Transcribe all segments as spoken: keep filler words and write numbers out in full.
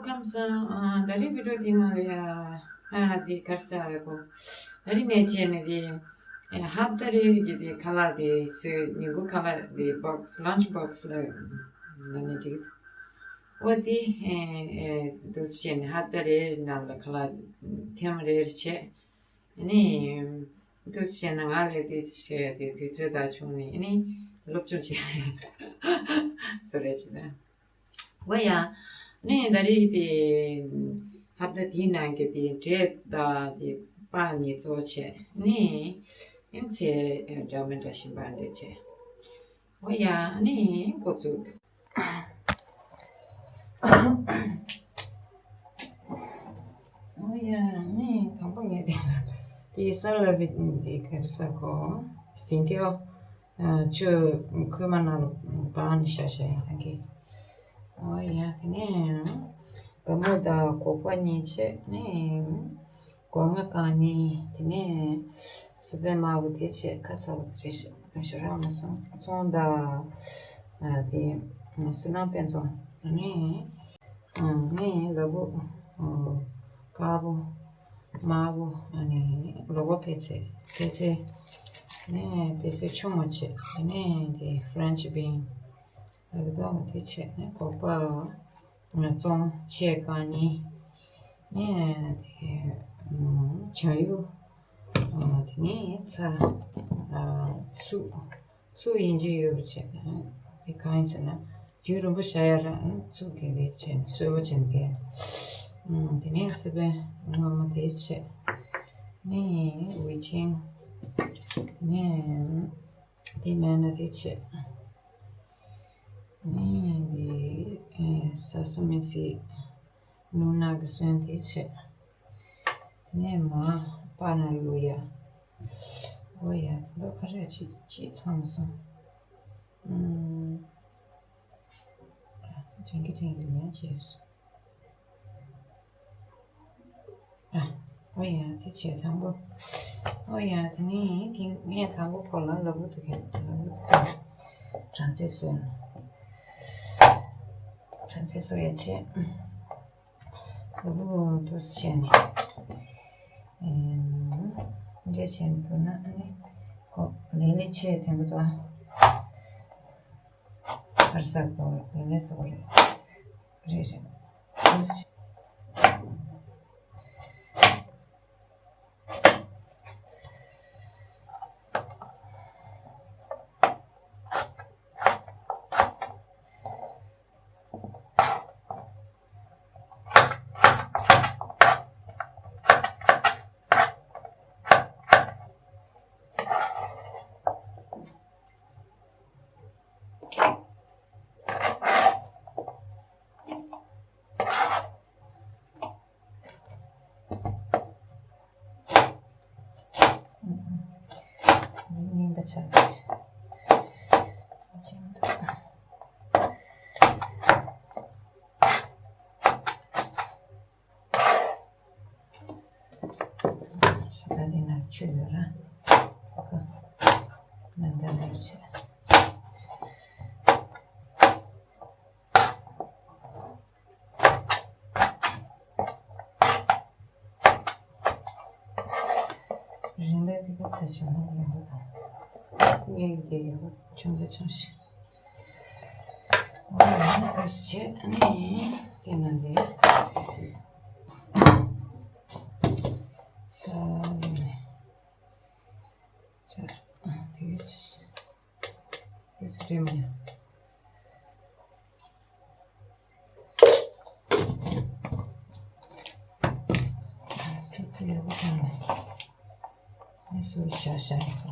ཁམས་བཟང་། ཨ། ད་རེས་བི་ཌིའོ་དེའི་ནང་ལ་ཡ། ཨ། དེ་ག་རེ་ཟེར་གོ། ད་རེས་ནས་བྱས་ནས་དེ། ཨ། ཧབ་ཏ་རེ་རེ་གི་དེ་ཁ་ལག་དེ་བཟོས། ཉིན་གུང་ཁ་ལག་དེ་བོག་སི། ལན་ཆི་བོག་སི་ལ་ལ་ནས་འགྲིག་འོ་དེ། ཨ། ཨ། འདུག་སེ་བྱས་ནས་ཧབ་ཏ་རེ་རེ་ནང་ལ་ཁ་ལག་ཐེངས་མ་རེ་རེ་བྱས། ཨ་ནི། འདུག་སེ་བྱས་ན་ང་ལས་དེ་བྱས་ཏེ་དུས་ཚོད་དག་བྱུང་ནས། ཨ་ནི། སློབ་སྦྱོང་བྱས། སུ་རེད་བྱས་ན། འོ་ཡ། ནི་ད་རེས་དེ་ཧབ་ཏ་དེའི་ནང་གི་དེ་འབྲས་དང་དེ་པགས་གཉིས་གཙོ་བྱས་ནི་ཡང་ཚེ་འདྲ་མི་འདྲ་ཞིམ་པ་འདྲ་བྱས། འོ་ཡ། ནི་འགོ་ཚུགས། འོ་ཡ། ནི་དང་པོ་ངས་དེ་དེ་སོན་ལ་བི་དེ་ག་རེ་ཟེར་གོ། བི་ཌིའོ། ཨ། ཆུ་ཁོལ་མ་ནང་ལ་སྦངས་ནས་བཞག་བཞག་ཡིན་ད་གི། འོ་ཡ། དེ་ནས་སྒ་སྨུག་དང་སྒོག་པ་གཉིས་བྱས་ནས། སྒོ་ང་རྐང་གཉིས། དེ་ནས་སུ་པན་དམར་པོ་དེ་བྱས། ཁ་ཚ་པོ་དེ་བྱས། ཞོ་རག་མ་སོང་། ཚོང་དང་། ཨ། དེ་སུ་ནང་དཔེ་ཚོང་། དེ་ནས། ཨ། ནས་ལ་ཕུག་དཀར་པོ། དམར་པོ། ཨ་ནི་ལོ་ཀོ་པད་ཚལ། པད་ཚལ། ནས་པད་ཚལ་ཆུང་ངུ་བྱས། དེ་ནས་དེ་ཧྥ་རན་ཆི་བིན། ལ་གི་དོ་དེ་བྱས་ནས་སྒོག་པ། བཙོང་ཆས་རྐང་གཉིས། ནས་དེ་བྱ་ཡུ། དེ་ནས་ཚྭ། ཚུགས། ཚུགས་ཡིན་གཅིག་ཡོད་པ་བྱས། དེ་གང་ཡིན་ཟེར་ན། རྒྱུན་རིང་པོ་བཞག་ཡ་ར་ཚུགས་ཀྱི་རེད་བྱས་སོས་པ་བྱས་ཏེ། དེ་ནས་སུ་པན་དམར་པོ་དེ་བྱས། ནས་ཝེ་ཆིང་། ནས་དེ་མེད་ན་དེ་བྱས། ནས་དེ་ས་སུ་མི་སི། ནུ་ནག་གི་སོན་དེ་བྱས། དེ་ནས་མ་པ་ན་ལུ་ཡ། འོ་ཡ། འདི་ག་རེ་ཅིག་ཅིག་ཚང་མ་སོང་། ཨུམ། ཅང་གི་ཅང་གི་ལན་བྱས་སོང་། ཨ། འོ་ཡ། དེ་བྱས་དང་པོ། འོ་ཡ། དེ་ནས་དེ་ངས་དང་པོ་ཁོ་ལ་ལ་བུ་དུ་གི་ལ་བུ་དུ་གི་གྲངས་ཚད་སོན། གྲངས་ཚད་སོ་ཡ་བྱས། ལ་བུ་དུ་བྱས་ནས། ཨེམ། འདྲེ་བྱས་ནས་བུ་ན་ཨ་ནི། ཁོ་ལེ་ལེ་ཆེ་དེ་འདུག་ཨ། ཧར་ས་ཁོ་ལེ་ལེ་སོ་རེད། རེད་རེད། དུ་བྱས། རྙིང་པ་ཆགས་ཀྱི། ཤ་ད་འདི་ན་ཆུ་ཡོད་ར། ཨོ་ཁེ། ང་འདི་ལ་བྱས། རིན་པ་དེ་ག་ཚོད་བྱུང་ན་ཡོང་གི་དང་། ངས་དེ་ཡོང་བྱུང་ད་བྱུང་ཞིག་འོ་ཡ། ད་བྱས་ནས་དེ་ན་དེ་ཚ་ནས་ཚ་དེ་དེ་ཚ་རེད་མ། ཕྲུ་གུ་ཡག་པོ་བཏང་ནས་སུ་ཤ་ཤ་ཡག་པོ།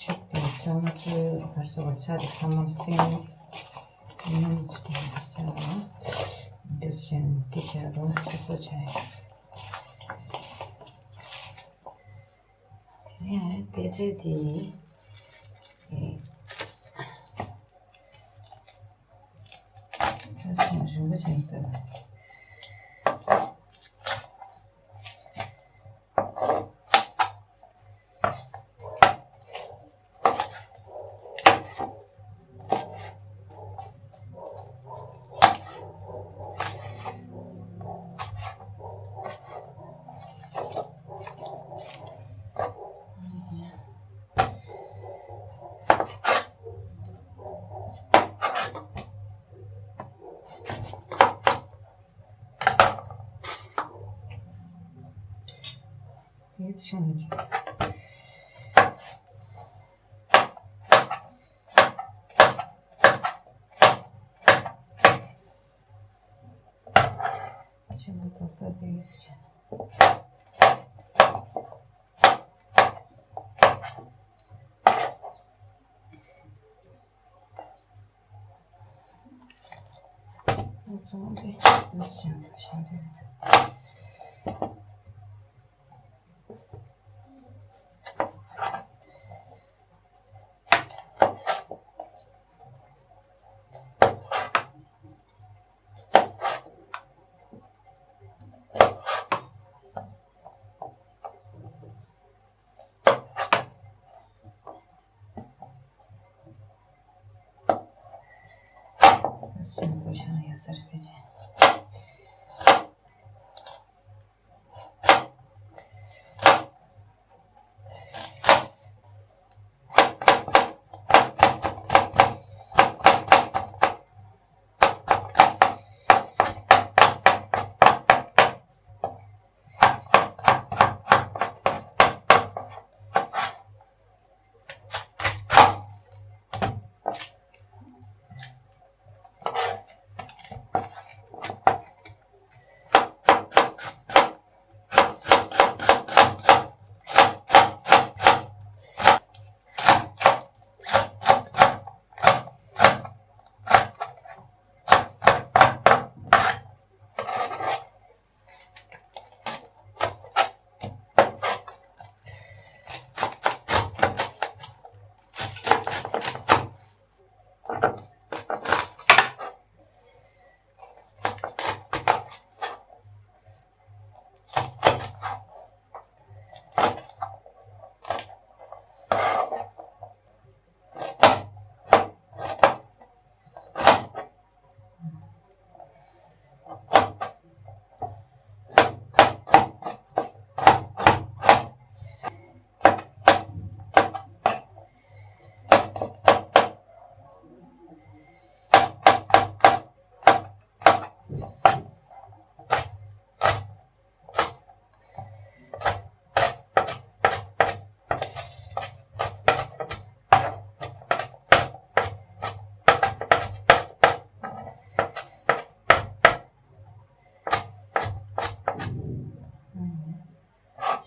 ཕྱུགས་དེ་ཚང་མ་ཚོས་བར་སོ་བར་ཚ་དེ་ཚང་མ་སེང་ཉུང་ཅིག་ས་འདི་བཞིན་འདི་བྱ་རུ་སོ་སོ་བྱ་ཡག་དེ་ནས་པད་ཚལ་དེ། ཨེ། ཨ་ཞིང་རིན་པོ་ཆེ་ལྟ། ཆུང་ནས་ཆེན་པོ་དོག་པ་དེ་ཞིག་ཚོང་དེ་འདི་ཅན་ཞིག་རེད། སེམས་པོ་ཆང་ཡ་སར་ཕེ་ཅན།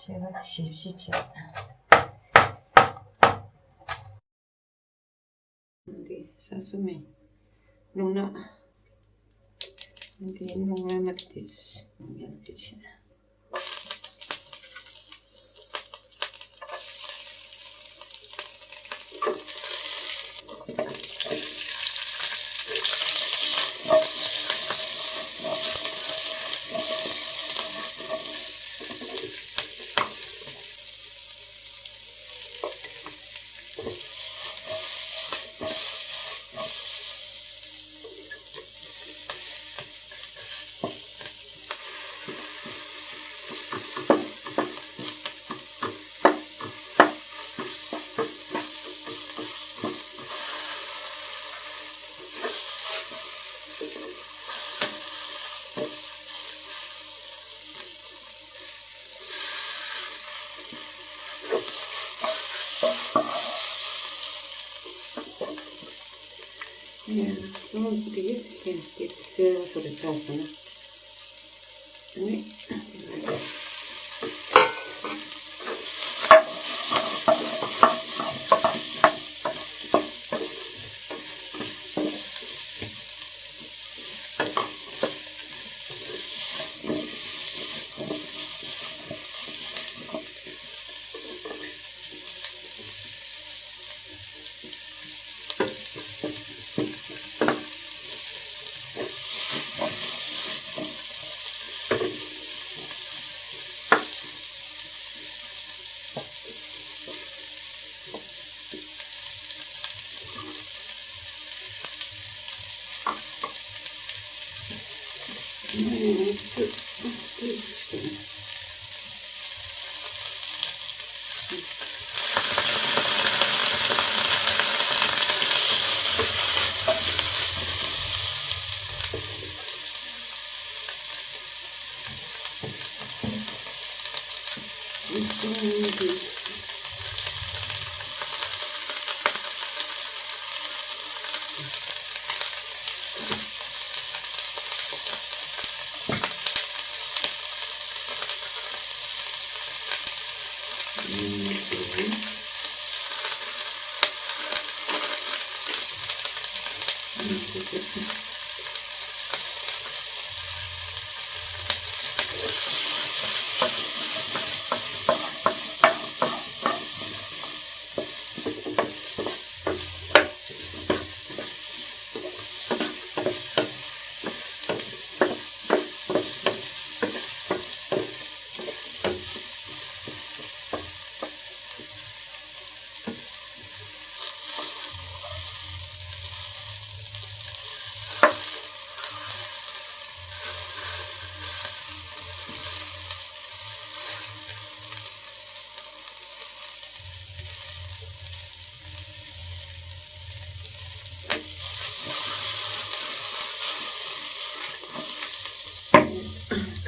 ཆེ་བ་ཞིབ་ཞིབ་བྱས། འདི་ས་སུ་མེ། རླུང་ནག་འདི་རླུང་ནག་མ་དེ་ཡང་དེ་ཆེ། ཡང་སོང་དེ་ཤིན་ཏུ་གསལ་བ་སོགས་ཆགས་སོང་ན། ནི།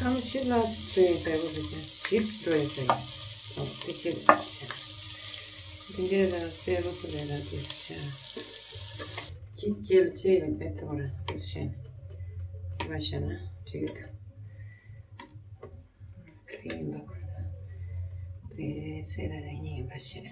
སྐམ་ཞིག་ལ་བཙོས་པའི་བུ་དེ་ཞིབ་འགྲོ་ཡི་ཟེར། ཨོ་དེ་ཅི་རེད་ཤག་དེ་འདྲའི་ལ་སེར་པོ་སུ་རེད་ལ་དེ་ཤ། ཅི་སྐྱེལ་ཅི་ཡིན་པའི་ཐོག་ལ་དེ་ཤ། མ་ཤ་ན་ཅི་གི་ཐུ། ཁ་ཡིན་པ་ཁོ་ན། དེ་སེ་ད་དེ་ཉིན་པ་ཤ།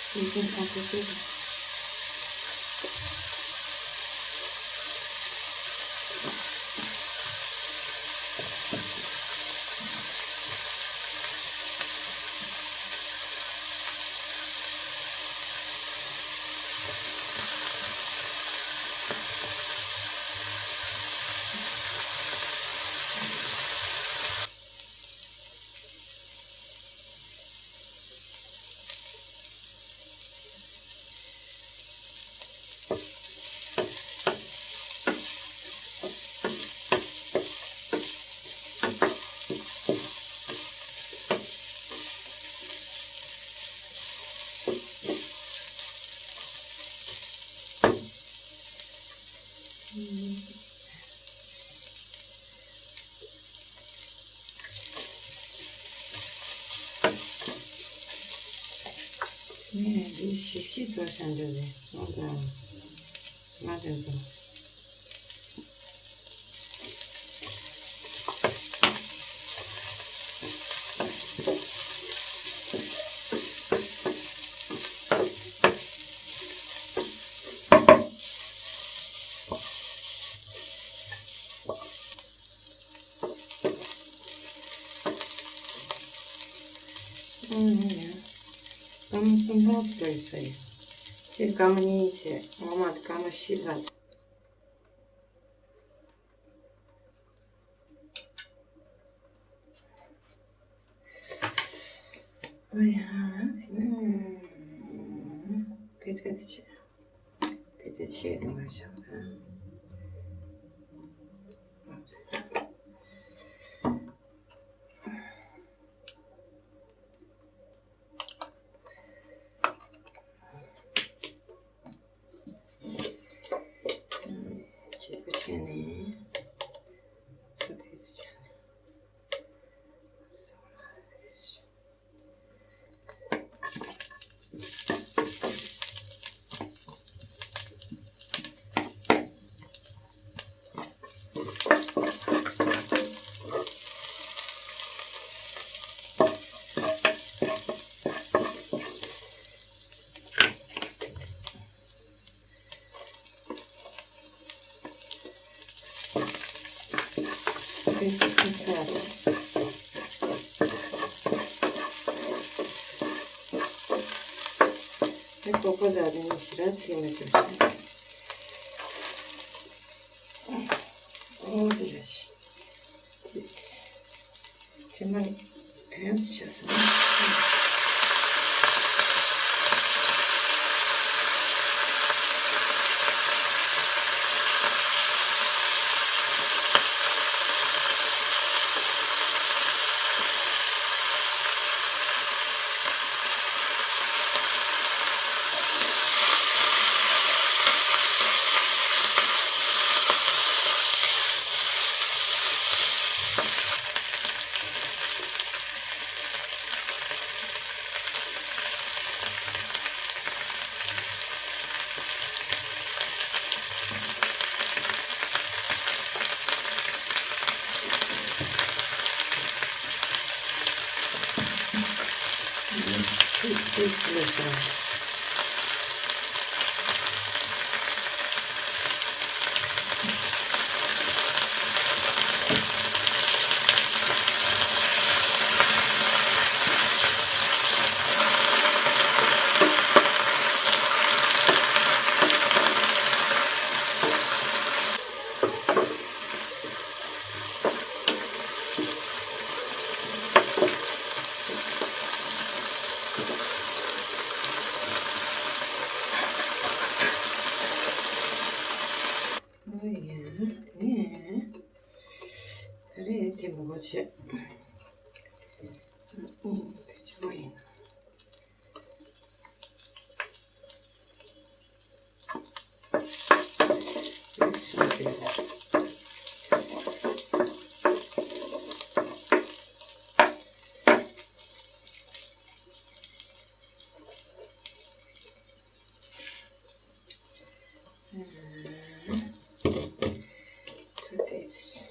ཤིང་ཤིང་ཁ་ཤས་ཤིག་ངས་འདི་ཞིབ་ཞིབ་བཟོ་བྱ་འདོད་རེད། ང་དང་ང་དང་ཚོ། ཨང་ཡ། སྐར་མ་གསུམ་ལྷག་ཙམ་འགྲོ་ཡི་ས་ཡ། ཁྱེད་སྐར་མ་གཉིས་བྱས། ངོ་མ་དེ་སྐར་མ་བཞི་ལྷག་ཙམ། ཨོ་ཡ། ཕལ་ཆེར་དེ་བྱས། ཕལ་ཆེར་ཆེ་དེ་མ་བཞག་ཨ། བྱས་པ་བྱས་ནས་ཚོ་དེ་བྱས་ནས། ཀོ་པ་ཟ་རེ་ནི་ཞི་ར་ཚིག་མི་ཐུབ་ཤིང་། ཨོ་ཟེར་ར་ཤི། ཅི་མ་རེད། ཕན་ཆད་སོང་། ཨོ་ཡ། དེ་ད་རེས་དེ་མོ་བྱས། ཨུ། དེ་ཆོག་ཡིན། So this.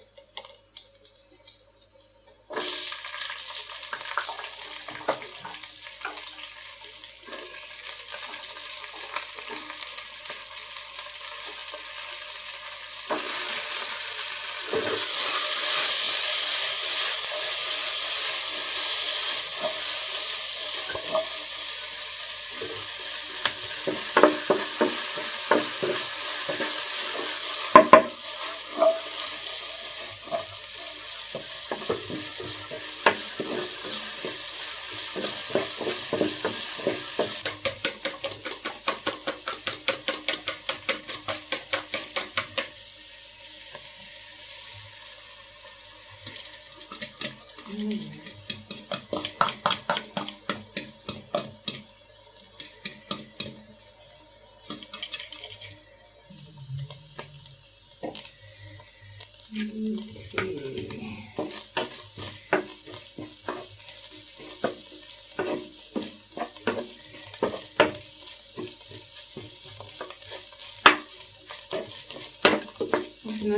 ནམ་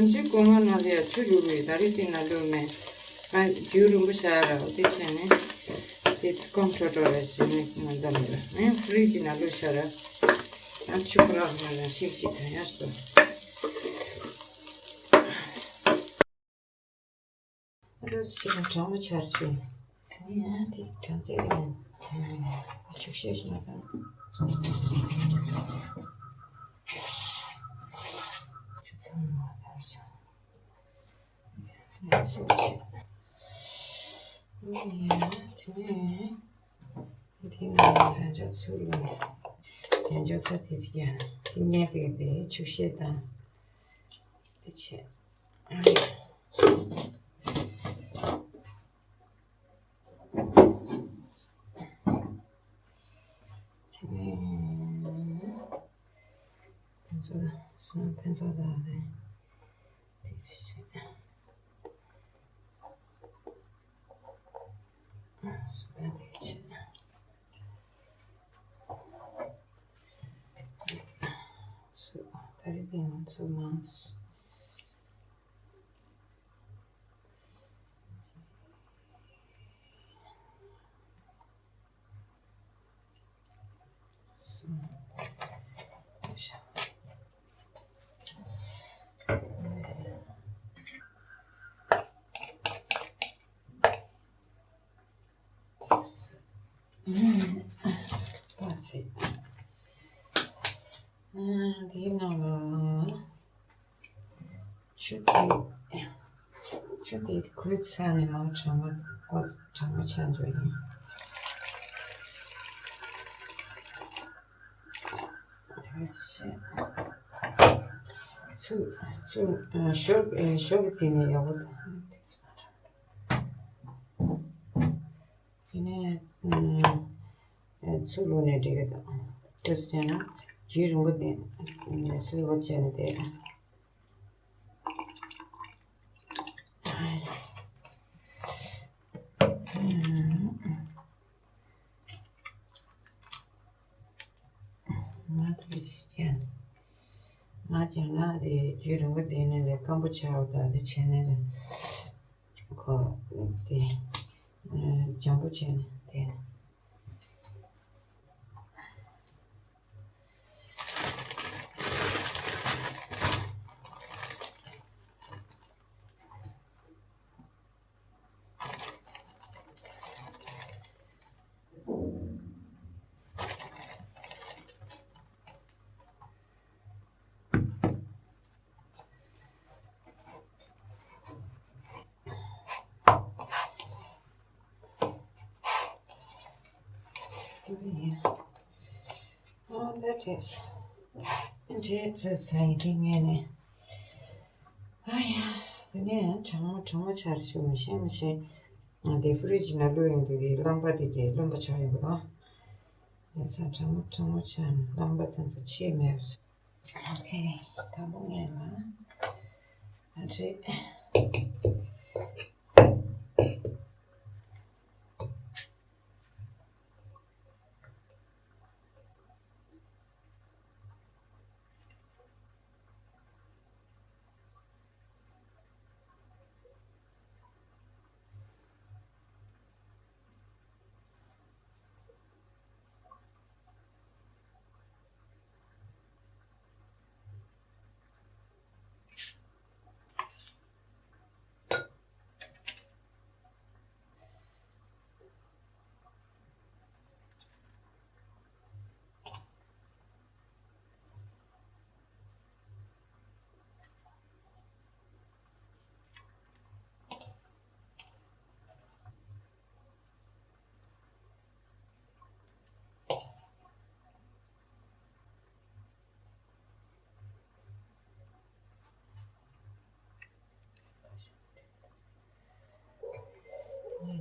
རྒྱུན་སྒོ་ང་ནང་ལ་ཡ་ཆུ་རུ་རུ་ཡི་ད་རེས་དེ་ན་ལོ་མེ། ཨ་རྒྱུ་རིང་པོ་ཤ་ར་དེ་བྱས་ནས་དེ་ཚི་ཀོང་ཁྲོ་ཁྲོ་ར་བྱས་ནས་ང་འདམ་ཡོད། ཨ་ཡང་ཕི་རིཇ་ན་ལོ་ཤ་ར། ཨ་ཆུ་ཁོ་ར་ང་ལ་ཤིག་ཤིག་ཐ་ཡ་སོ། ཨ་རོ་ཤི་ར་གྲང་མོ་ཆར་ཆུ། ཨ་དེ་གྲང་ཚད་ཡང་ཆུ་ཤེས་ཤི་མ་དང་། ཆུ་ཚང་མ་དར་ཆུ། ཡང་སོ་ཆུ། ཨ་ཡ་དེ་ནས། འདི་ནང་ལ་རང་ཅག་ཚུར་ལ་ཡང་འཇོག་ཚ་དེ་ཅི་ཡང་དེ་ཉལ་དེ་དེ་ཆུ་ཤེད་དང་དེ་ཆེ། ཕན་ཚོགས་དང་སོང་ཕན་ཚོགས་དང་དེ་ཆེ། སུ་ད་རེས་པའི་ང་ཚོ་མང་སུ། པ་ཚེ། འདིའི་ནང་ལ་ཆུ་དེ་ཆུ་དེ་ཁོའི་ཚ་ནས་མ་གྲང་མོ་ཨོ་གྲང་མོ་ཆགས་འགྲོ་ཡིན། ཚུ་ཚུ་ཞོགས་ཞོགས་ཀྱི་རྩིས་ནས་ཡག་པོ་འདུག་དེ་ནས་ཚུར་ལོག་ནས་འགྲིག་གི་འདུག་ཅི་ཟེར་ན་རྒྱུན་རིང་པོ་དེ་སུས་བོ་བྱས་ནས་བསྡད། ང་དེ་ཅན་ང་ཅན་ང་དེ་རྒྱུན་རིང་པོ་དེ་ནས་ལས་སྐམ་པོ་ཆགས་པ་དང་དེ་བྱས་ནས་ལས་ཁོ་དེ་འཇམ་པོ་བྱས་ནས་དེ། Oh, that is. འདྲེས་ཚོད་ཚ་ཡི་གེ་ངས་ནས། ཨ་ཡ། དེ་ནས་གྲང་མོ་གྲང་མོ་ཆར་ཞུ་མི་ཤེས་མི་ཤེས། དེ་ཕི་རིཇ་ནང་བླུགས་ཡོང་དུས་དེ་རླངས་པ་དེ་དེ་རློན་པ་ཆགས་ཡོང་གི་དང་། ཡ་ཚ་གྲང་མོ་གྲང་མོ་ཆར་རླངས་པ་དེ་ཚོ་ཆེས་མེད། ཨོ་ཁེ། དང་པོ་ངས་ལ། ཨ་འདྲེས།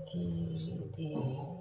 དེ་དེ།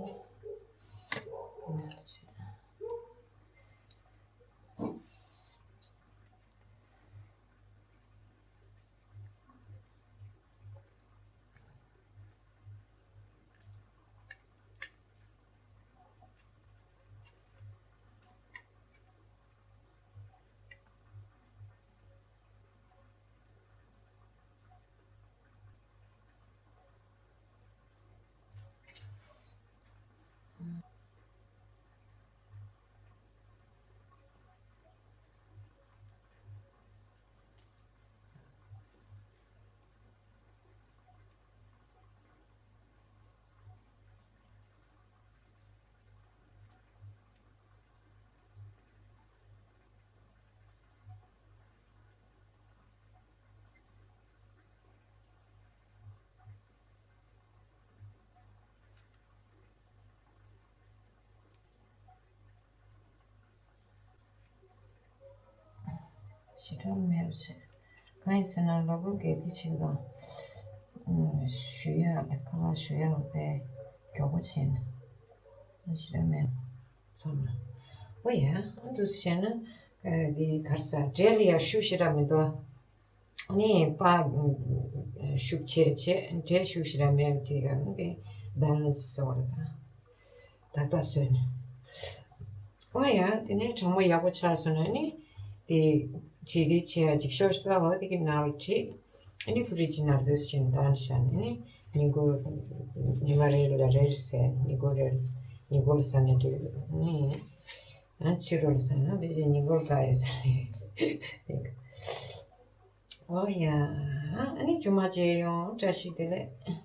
ཞེ་དྲག་མེད་པ་བྱས། གང་ཡིན་ཟེར་ན་ལ་ཕུག་གི་དེ་བྱེད་དང་། ཞུ་ཡག་ཁ་ལག་ཞུ་ཡག་དཔེ་མགྱོགས་པོ་བྱས་ནས། ཞེ་དྲག་མེད་ཚང་མ། ཨོ་ཡ། ཨ་འདུག་བྱས་ན་དེ་གར་ས་འབྲས་ལ་ཡག་ཤུགས་ཞེ་དྲག་མི་འདུག་ཨ་ནི་པ་ཤུགས་ཆེ་ཆེ་འབྲས་ཤུགས་ཞེ་དྲག་མེད་པ་དེ་ག་ནི་དེ་བྷེ་ལན་སི་ཟེར་བ་རེད། ད་ལྟ་བཟོས་ནས། ཨོ་ཡ། དེ་ནས་གྲང་མོ་ཡག་པོ་ཆགས་སོང་ན་ནི། དེ་བྲིས་རིས་བྱེད་ཡ་ཅིག་ཤོར་ཤོར་བ་དེ་གི་ནང་ལ་བྲིས། ཨ་ནི་ཕུ་རི་ཇི་ནང་བསྡུས་ཕྱིན་བཏང་བཞག་ནས་ནི། ཉིན་གུང་ཉི་མ་རེ་ལ་རེར་ཟས། ཉིན་གུང་རེར་ཉིན་གུང་ལ་ཟ་ནས་དུས་ནི། ཨ་ཕྱི་རུ་ལ་ཟ་ན་བི་ཇི་ཉིན་གུང་ལ་ཟ་ཡ་ཟ་རེད། ཨོ་ཡ། ཨ་ནི་ཇུ་མ་བྱས་ཡོང་། བཀྲ་ཤིས་བདེ་ལེགས།